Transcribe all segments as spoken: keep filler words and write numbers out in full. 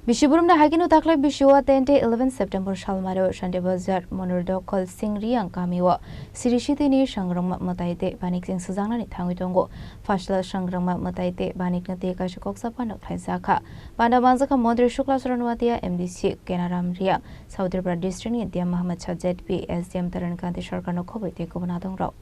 Bisi burumni hakino taklai bisio ten tei eleven September salmaro Shanti Bazar Monor Dokhol Singriang kamio Sri Sitini sangrongma mwtai tei banik cheng swijaknani thangwi tongo. Phasla sangrongma mwtai tei banikno tei kaisa koksa phano khlaijakha. Panda manjakha Montri Shukla Saran Watia, M D C Kenaram Riang, South Tripura District ni Diya Mohammed Sajjad P, S D M Taran Kanti Sarkarno khoboi tei kubun adongrok.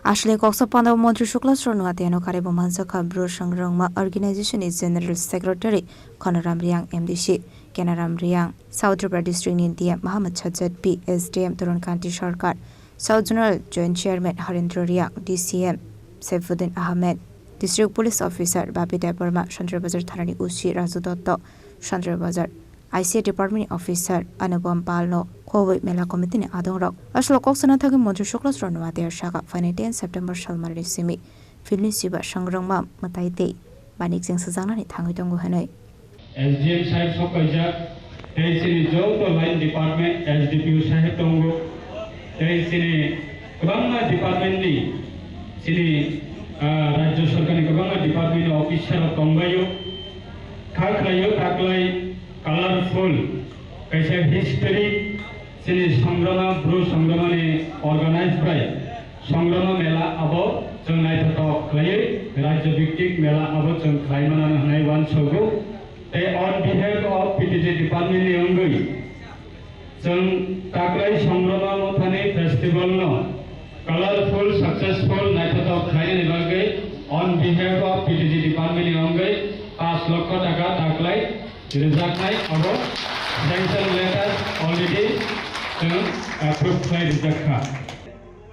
Asle koksa panda Montri Shukla Saran Watiano karibo manjakha Bru Sangrongma Organization ni General Secretary Khonaram Riang, M D C Kenaram Riang, South Tripura District ni Diya Mohammed Sajjad P, S D M Taran Kanti Sarkar, South Zonal Joint Chairman Harendra Riang, D C M Saifuddin Ahmed, District Police Officer Babi Debbarma, Sanjay Bazar Thanani O C Raju Dotto, Sanjay Bazar I C A Department ni Officer Anupam Pal no khoboi mela committee ni adong rok. Aswk kok sana thagwi Montri Shukla Saran Watia saka phainai ten September salmari ni simi field ni siba sangrongma mwtai tei banik cheng swijaknani thangwi tongo hwnwi. S D M sahib sok kaijak, tei chini joto line department S D P O sahib tongo, tei chini kwbangma department ni chini, ah, rajya sarkar ni kwbangma department ni officer rok tongbaio. Kha khlaio taklai colorful kaisa history chini Songrama, Bru Songrama ni organize bai Songrama mela abo chwng naithothok khlaiwi rajya bhiktik mela abo chwng khlai mano hwnwi uansugo. Tei on behalf of P T G department ni wngwi chwng taklai Songrama Mothani festival no colorful, successful, naithothok khlainani bagwi on behalf of P T G department ni wngwi panch lokho taka taklai rijaknai abo sanction letter already chwng approve khlai rijak kha.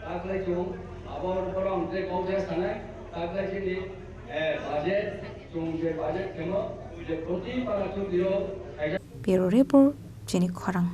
Taklai chwng abo borok je kok je sanai, taklai chini, eh, budget, chwng je budget khemo, je proti para chwng dino kaisa. Bureau Report, chini khorang.